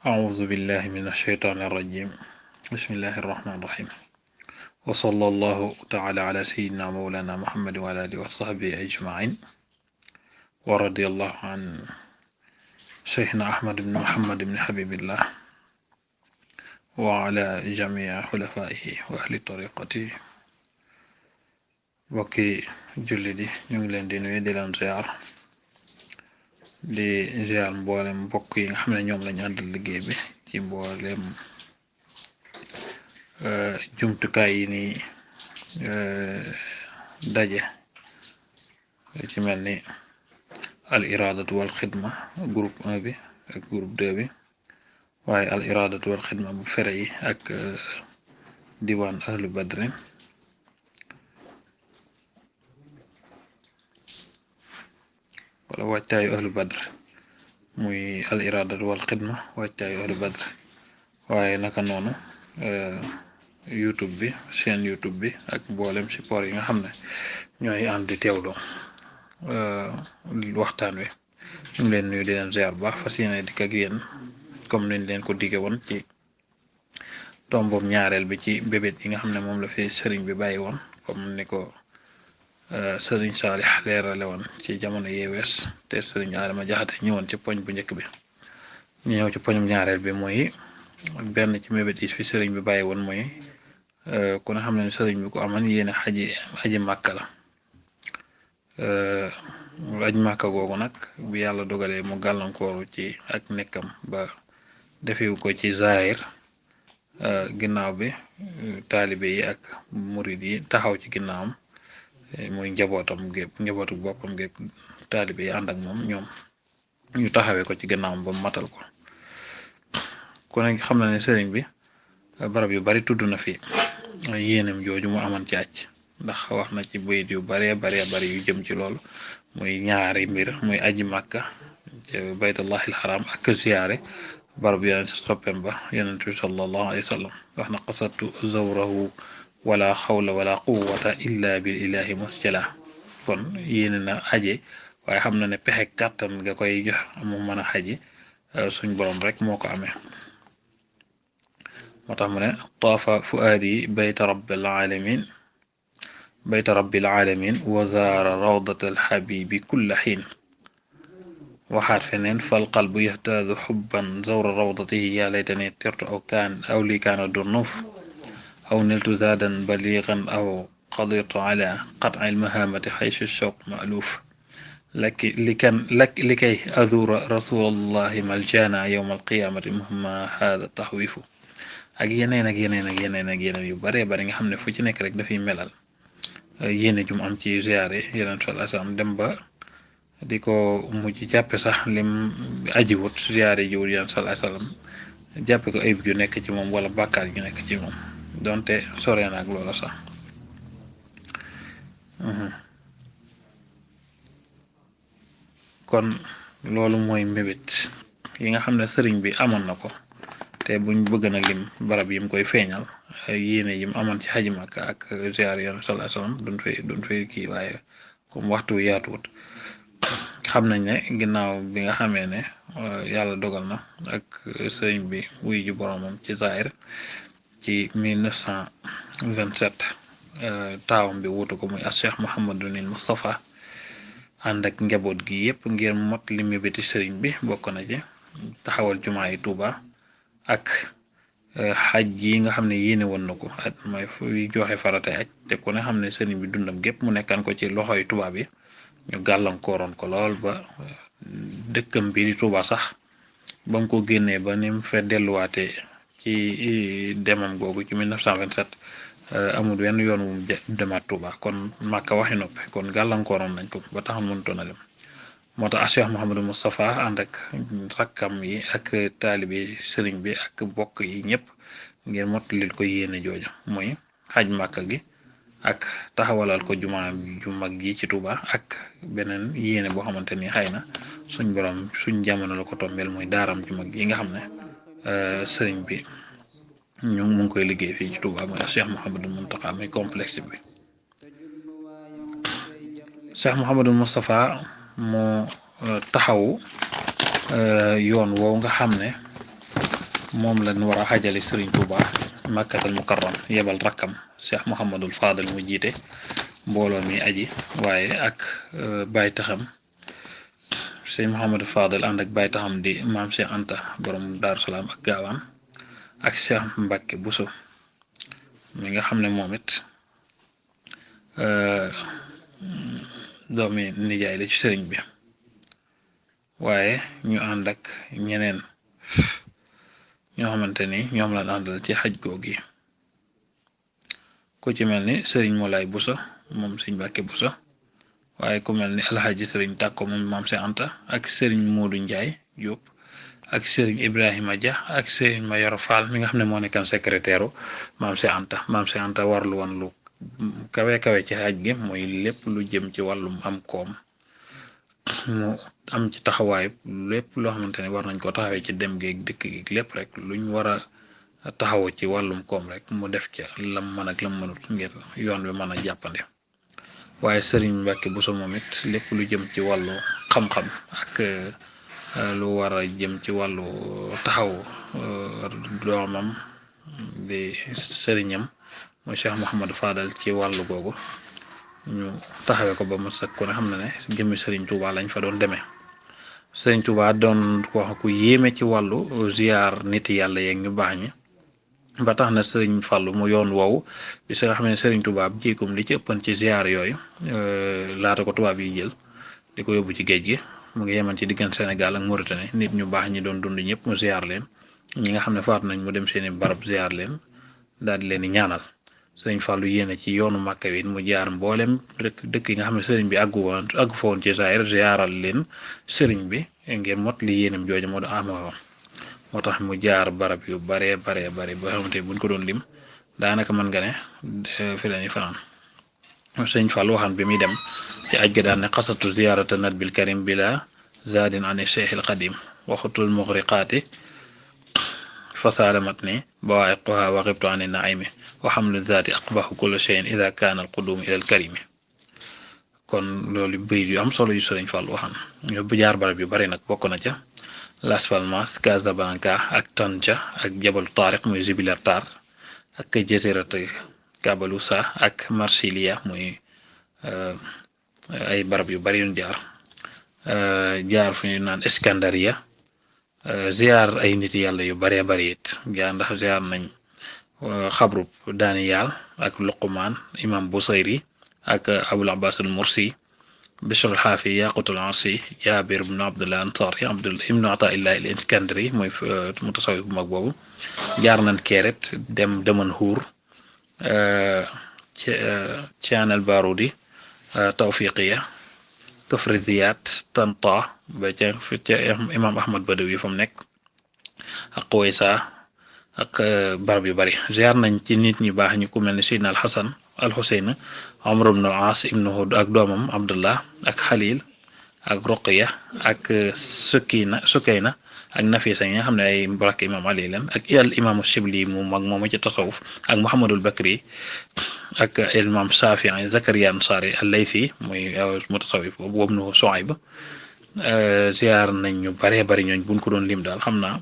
أعوذ بالله من الشيطان الرجيم بسم الله الرحمن الرحيم وصلى الله تعالى على سيدنا مولانا محمد وعلى آله وصحبه أجمعين ورضي الله عن شيخنا أحمد بن محمد بن حبيب الله وعلى جميع خلفائه وأهل طريقته وكي جلدي نيغلين دي نوي دي لان ziar mboolem mbokk yi nga xam ne ñoom lañu àndal liggéey bi ci mboolem jumtukaay yi ni daje ci mel ni al iradatu wal xidma groupe 1 bi ak groupe 2 bi waaye al iradatu wal xidma bu fere yi ak diwaan ahlu badrin wala waajtaayu ahlu badr muy al iradatu wal xidma waajtaayu ahlu badr waaye naka noonu YouTube bi chaîne YouTube bi ak mboolem support yi nga xam ne ñooy ànd di teewloo waxtaan wi ñu ngi leen nuyu di leen ziar bu baax fas yéene dikk ak yéen comme niñ leen ko digge woon ci tomboom ñaareel bi ci bébét yi nga xam ne moom la fi sëriñ bi bàyyi woon comme ni ko sëriñ Saalix leerale woon ci jamono yee wees te sëriñ Adama Jaxate ñëwoon ci poñ bu njëkk bi ñu ñëw ci poñum ñaareel bi mooy benn ci mébét yi fi sëriñ bi bàyyi woon mooy ku ne xam ne sëriñ bi ko aman yéene aji màkka la aj màkka googu nag bu yàlla dogalee mu gàllankooru ci ak nekkam ba defiwu ko ci zaahir ginnaaw bi taalibe yi ak murid yi taxaw ci ginnaawam muy njabootam gépp njabootu boppam gépp taalibe yi ànd ak moom ñoom ñu taxawee ko ci ginnaawam ba matal ko ku ne xam na ne sëriñ bi barab yu bari tudd na fi yéenem jooju mu aman ci aj ndax wax na ci bayit yu bari yu jëm ci loolu muy ñaari mbir muy aji màkka ci baytullahil haram ak ziyaare barab yeneen si soppem ba yonent bi sallallahu alayhi wa sallam wax na qasatu zawrahu wala xawla wala quwwata illa bil ilahi musjala kon yéene na aje waaye xam na ne pexe kàttan nga koy jox mu mën a xaji suñ borom rek moo ko amee moo tax mu ne taafa fuaadi bayta rabbil alamin wa zaara rawdata alxabibi kulla xiin waxaat feneen fal qalbu yahtaadu xubban zawra rawdatihi yaa laytani tirtu aw li kaana durnuuf aw niltu zaadan baliigan aw qadirtu ala qatci almahamati xaysu shawq maaluuf likay azuura rasulallahi maljana yowma alqiyaamati muhma haada taxwiifu ak yeneen yu bare nga xam ne fu ci nekk rek dafay melal yéene jum am ci ziyaare yeneen sallallahu alayhi wasallam dem ba di ko mujj jàppe sax lim ajiwut ziyaare jiwut yeneen sallallahu alayhi wasallam jàppe ko ayib ju nekk ci moom wala bàkkaar ju nekk ci moom donte sore na ak loola sax kon loolu mooy mbébét yi nga xam ne sëriñ bi amoon na ko te buñ bëgg na lim barab yim koy feeñal yéene yim amoon ci xaji Makka ak ziyaar yoon sallallahu alayhi wasallam duñ fay kii waaye comme waxtu yaatuwut xam nañ ne ginnaaw bi nga xamee ne yàlla dogal na ak sëriñ bi wuy ji boromam ci zaahir ci 1927 taawam bi wutu ko muy as Cheikh Mouhamadunil Moustapha ànd ak njaboot gi yépp ngir mot li mébéti sëriñ bi bokk na ci taxawal jumaa yi Tuuba ak xaj yi nga xam ne yéene woon na ko at mooy fuy joxe faratay aj te ku ne xam ne sëriñ bi dundam gépp mu nekkaan ko ci loxoy tubaab yi ñu gàllankooroon ko lool ba dëkkam bi di Tuuba sax ba mu ko génnee ba ni mu fa delluwaatee ci demam googu ci 1927 amul wenn yoon wu demaat Tuuba kon Màkka waxi noppi kon gàllankooroon nañ ko ba tax mënutoon a dem moo tax Cheikh Mouhamadou Moustapha ànd ak rakkam yi ak taalibi sëriñ bi ak bokk yi ñëpp ngir mottalil ko yéene jooju mooy xaj Màkka gi ak taxawalal ko jumaa ju mag gi ci Tuuba ak beneen yéene boo xamante ni xëy na suñ borom suñ jamono la ko tombeel mooy daaram ju mag yi nga xam ne sëriñ bi mu ngi koy liggéey fii ci Tuuba mooy Cheikh Mouhamadou Mountakha muy complexe bi Cheikh Mouhamadou Moustapha moo taxawu yoon woowu nga xam ne moom lañ war a xajali Serigne Touba Makkatal Mukarram yebal rakkam Cheikh Mouhamadul Fadel mu jiite mbooloo mi aji waaye ak baay taxam Cheikh Mouhamadul Fadel ànd ak baay taxam di maam Cheikh Anta borom Daaru Salaam ak gaawaan ak Cheikh Mbacke Bousso mi nga xam ne moom it doomi nijaay la ci sëriñ bi waaye ñu ànd ak ñeneen ñoo xamante ni ñoom lañ àndal ci xaj googu yi ku ci mel ni sëriñ Moulay Bousso moom sëriñ Mbàkke Bousso waaye ku mel ni alxaaji sëriñ Tàkko moom maam Cheikh Anta ak sëriñ Moodu Njaay Jóob ak sëriñ Ibrahima Dia ak sëriñ Mayoro Fall mi nga xam ne moo nekkan secrétaire maam Cheikh Anta warlu woon lu kawe kawe ci xaj gi mooy lépp lu jëm ci wàllum am koom mu am ci taxawaay lépp loo xamante ne war nañ ko taxawee ci dem geeg dëkk gi lépp rek luñ war a taxaw ci wàllum koom rek mu def ca lam mën ak lam mënut ngir yoon wi mën a jàppande waaye sëriñ Mbàkke Bousso moom it lépp lu jëm ci wàllu xam-xam ak lu war a jëm ci wàllu taxaw doomam di sëriñam mooy Cheikh Mouhamadou Fadal ci wàllu googu ñu taxawee ko ba mu sëkk ko ne xam na ne jëmmi Serigne Touba lañ fa doon demee Serigne Touba doon ko wax ku yéeme ci wàllu ziar nit yàlla yeeg ñu baax ñi ba tax na Serigne Fallou mu yoon woowu bi sa nga xam ne Serigne Touba ab jéegum li ci ëppan ci ziar yooyu laata ko tubaab yi jël di ko yóbbu ci géej gi mu ngi yeman ci diggante Sénégal ak Mauritanie nit ñu baax ñi doon dund ñëpp mu ziar leen ñi nga xam ne faatu nañ mu dem seeni barab ziar leen daal di leen di ñaanal. Sëriñ Fallou yéene ci yoonu Màkka wi mu jaar mboolem dëkk yi nga xam ne sëriñ bi àggu fa woon ci saayir ziyaaral leen sëriñ bi ngir mot li yéenam jooju moo amoon moo tax mu jaar barab yu bare ba xamante buñ ko doon lim daanaka mën nga ne fi lañuy fanaan sëriñ Fallou waxaan bi muy dem ci aj ga daan ne xasatu ziyaarata nabil karim bila zadin ani cheikhil qadim waxutul muxriqaati fasaalamat ni bawaa'iquha wa ghibtu ani naimi wa hamlu zaati aqbahu kulla shay'in ida kaana al qudumu ila al karimi kon loolu bayit yu am solo yu Sëriñ Fall waxan ñu bu jaar barab yu bari nag bokk na ca Las Palmas Casablanca ak Tanja ak Jabal Tariq muy Gibraltar ak Jaziratu Cabalusa ak Marsilia muy ay barab yu bari yuñ jaar fu ñu naan Escandariya ziar ay nit yàlla yu baree bari it ndax ziar nañ xabrub Daniyal ak Luqmaan imam Busayri ak Abul Abbas al Mursi Bishr al Xaafi Yaqutul Arsi Jaabir ibn Abdullah Ansari ibnu Ataillah al Iskandari mooy mutasawif bu mag boobu jaar nañ Keret dem Damanhur Caan al Barudi Tawfiqiya Kafriziyat Tanta ba ca imam Ahmad Badawi fa mu nekk ak Quwaysa ak barab yu bari ziar nañ ci nit ñi baax ñu ku mel ni Seydina al Xasan al Xuseyn Amr ibn al As ibn Hud ak doomam Abdullah ak Xalil ak Ruqiya ak Sukayna ak Nafisa yi nga xam ne ay rakk imam Ali leen ak al imaamu Shibli mu mag moomu ci tasawuf ak Muhammadul Bakri ak imam Shafii Zakariya Ansari al Laythi muy mutasawif boobu nu Suayb ziar nañ ñu baree bari ñooñ buñ ko doon lim daal xam naa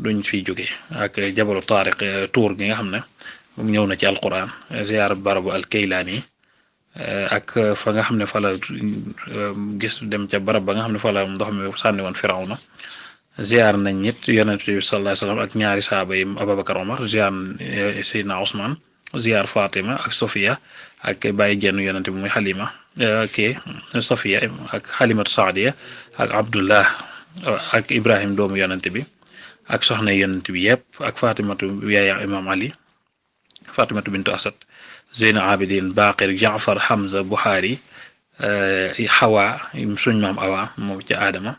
duñ fiy jóge ak Jabalu Tariq tuur gi nga xam ne ñëw na ci alquran ziar barabu al Kaylaani ak fa nga xam ne fa la gis dem ca barab ba nga xam ne fa la ndox mi sànni woon Firawna ziar nañ ñett yonent bi sallallahu alayhi wasallam ak ñaari saaba yi Babacar Omar ziar Seydina Ousmane ziar Fatima ak Sofia ak bàyyi jenn yonent bi muy Halima Sofia ak Halimatu Saadiya ak Abdullah ak Ibrahim doomu yonent bi ak soxna yonent bi yëpp ak Fatimatu yaaya imam Ali Fatimatu bintu Asad Zeyna Abidin Baqir Jaafar Hamza Buxaari Xawa suñ maam Awa moom ci Adama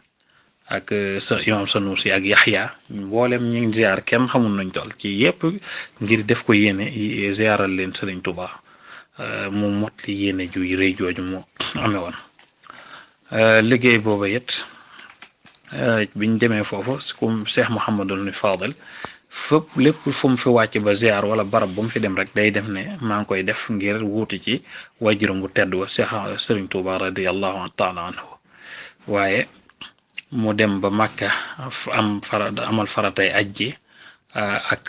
ak sa imam Sanusi ak Yaxya mboolem ñu ngi ziar kenn xamul nañ toll ci yëpp ngir def ko yéene ziaral leen Sëriñ Tuubaa mu mot li yéene ju rëy jooju mu amee woon liggéey booba it biñ demee foofu comme Cheikh Mouhamadul Fadel fépp lépp fu mu fi wàcc ba ziar wala barab bu mu fi dem rek day def ne maa ngi koy def ngir wuutu ci waajuram bu tedd wa Cheikh Sëriñ Tuubaa radiyallahu taala anhu waaye mu dem ba Makka amal faratay aj ji ak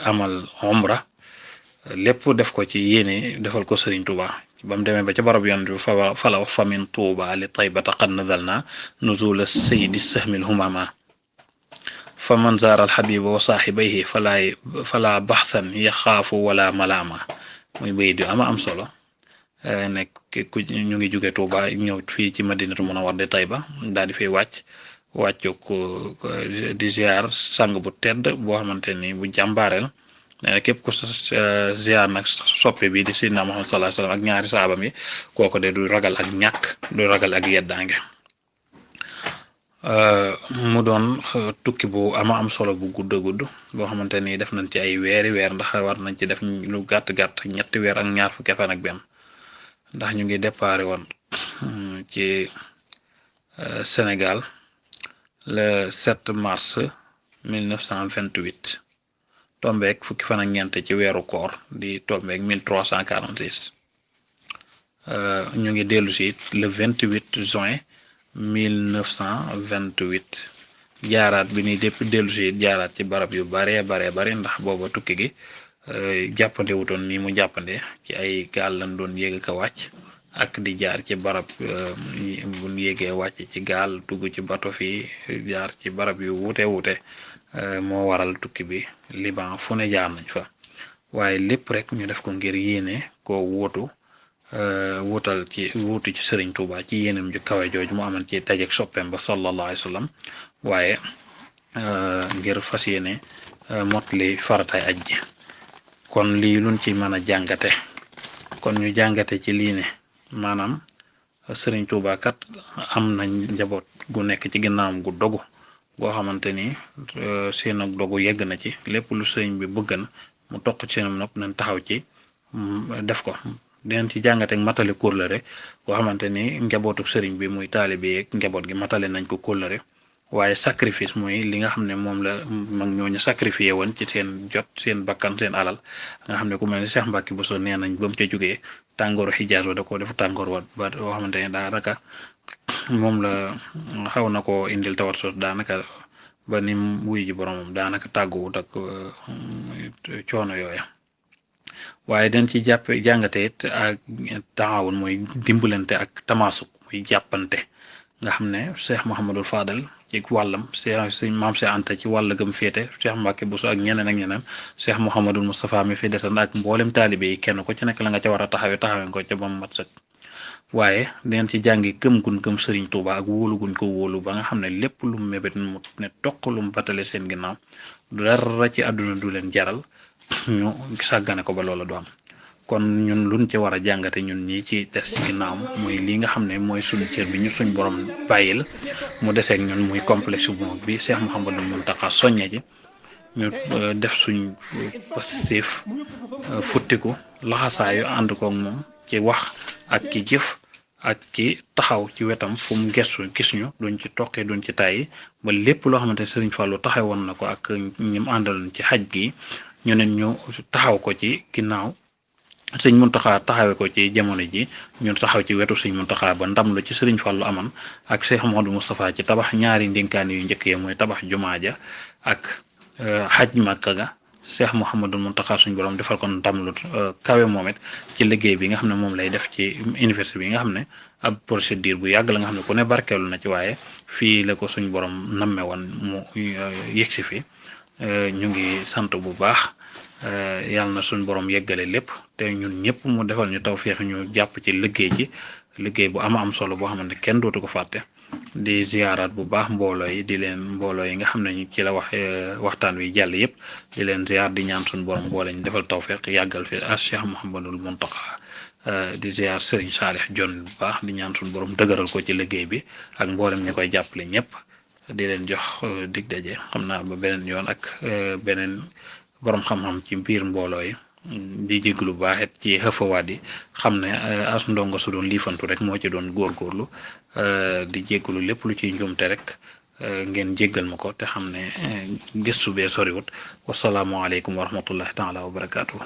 amal umra lépp def ko ci yéene defal ko Serigne Touba ba mu demee ba ca barab yoon bi fa la wax fa min Touba li Taybata qad nazalna nuzula sayidi sahmil humama fa man zaara alxabiba wa saaxibayhi fala baxsan yaxaafu wala malaama muy bayit yu ama am solo nekk ku ñu ngi jóge Touba ñëw fii ci Madinatu Munawwara di Tayba daal di fay wàccu ko di ziar sang bu tedd boo xamante ni bu jàmbaareel képp ku ziar nag soppe bi di Seydina Muhammad sallallahu alayhi wasallam ak ñaari saabam yi kooko de du ragal ak ñàkk du ragal ak yeddaange mu doon tukki bu ama am solo bu gudd boo xamante ni def nañ ci ay weer ndax war nañ ci def lu gàtt ñetti weer ak ñaar fukki fan ak benn ndax ñu ngi déparé woon ci Sénégal le 7 mars 1928 tombeek fukki fan ak ñeent ci weeru koor di tombeek 1346 ñu ngi dellu si le 28 juin 1928 jaaraat bi ni dépp dellu si jaaraat ci barab yu bare ndax booba tukki gi jàppande wutoon ni mu jàppande ci ay gaal lañ doon yéeg ka wàcc ak di jaar ci barab buñ yéegee wàcc ci gaal dugg ci bato fii jaar ci barab yu wuute moo waral tukki bi Liban fu ne jaar nañ fa waaye lépp rek ñu def ko ngir yéene ko wuutu ci Serigne Touba ci yéenam ju kawe jooju mu amal ci dajeek soppeem ba sallallahu alayhi wa sallam waaye ngir fas yéene mottali faratay aj ji kon lii luñ ci mën a jàngate kon ñu jàngate ci lii ne maanaam Serigne Touba kat am nañ njaboot gu nekk ci ginnaawam gu dogu goo xamante ni seen ak dogu yegg na ci lépp lu sëriñ bi bëggan mu toq ci seenam nopp nañ taxaw ci def ko dinañ ci jàngate matale kóllëre goo xamante ni njabootu sëriñ bi muy taalibe yeeg njaboot gi matale nañ ko kóllëre waaye sacrifice mooy li nga xam ne moom la mag ñooñu sacrifié woon ci seen jot seen bakkan seen alal nga xam ne ku mel ni Cheikh Mbacke Bousso nee nañ ba mu ca jógee tàngooru xijaas wa da ko def tàngoor wa ba boo xamante ne daanaka moom la xaw na ko indil tawat sos daanaka ba ni wuy ji boromam daanaka tàgguwut ak coono yooya waaye dañ ci jàngate it ak taawun mooy dimbalante ak tamaasuk muy jàppante nga xam ne Cheikh Mouhamadul Fadal ci wàllam sëñ maam Cheikh Anta ci wàll gëm féete Cheikh Mbacke Bousso ak ñeneen Cheikh Mouhamadul Moustapha mi fi desan ak mboolem taalibe yi kenn ko ci nekk la nga ca war a taxawee ko ca ba mu mat sëkk waaye dinañ ci jàngi gëm Serigne Touba ak wóolu guñ ko wóolu ba nga xam ne lépp lu mu mébét mu ne toq lu mu batale seen ginnaaw dara ci àdduna du leen jaral ñu sàggane ko ba loola du am kon ñun luñ ci war a jàngate ñun ñi ci des ci ginnaaw muy li nga xam ne mooy suñu cër bi ñu suñ borom bàyyil mu deseeg ñun muy complexe bu mag bi Cheikh Mouhamadou Mountakha soññe ji ñu def suñ pastéef futtiku laxasaayu ànd koog moom ci wax ak ki jëf ak ki taxaw ci wetam fu mu gestu gis ñu duñ ci toqee duñ ci tàyyi ba lépp loo xamante ne Serigne Fallou taxawoon na ko ak ñim àndaloon ci xaj gi ñu ne ñu taxaw ko ci ginnaaw sëñ Muntaxa taxawee ko ci jamono ji ñun taxaw ci wetu sëñ Muntaxa ba ndam lu ci Serigne Fallou aman ak Cheikh Mouhamadou Moustapha ci tabax ñaari ndénkaani yu njëkk yi mooy tabax jumaa ja ak xaj Makka ga Cheikh Mouhamadou Mountakha suñu borom defal ko ndam lu kawe moom it ci liggéey bi nga xam ne moom lay def ci université bi nga xam ne ab procédure bu yàgg la nga xam ne ku ne barkeelu na ci waaye fii la ko suñu borom namme woon mu yegsi fi ñu ngi sant bu baax yàlla na suñu borom yeggale lépp te ñun ñëpp mu defal ñu tawfeex ñu jàpp ci liggéey bu am solo boo xamante kenn dootu ko fàtte di ziyaaraat bu baax mbooloo yi nga xam ne ñu ci la waxtaan wi jàll yëpp di leen ziyaar di ñaan suñu borom boole ñu defal tawfeex yàggal fi Cheikh Mouhamadul Mountakha di ziyaar Serigne Saalix Jon bu baax di ñaan suñu borom dëgëral ko ci liggéey bi ak mboolem ñi koy jàppale ñëpp di leen jox dig daje xam naa ba beneen yoon ak beneen borom xam-xam ci biir mbooloo yi di jéglu bu baax it ci xëfawaat yi xam ne as ndongo su doon liifantu rek moo ci doon góorgóorlu di jéglu lépp lu ciy njuumte rek ngeen jéggal ma ko te xam ne gëstu bee soriwut wasalaamualeykum wa rahmatullahi taala wa barakaatu.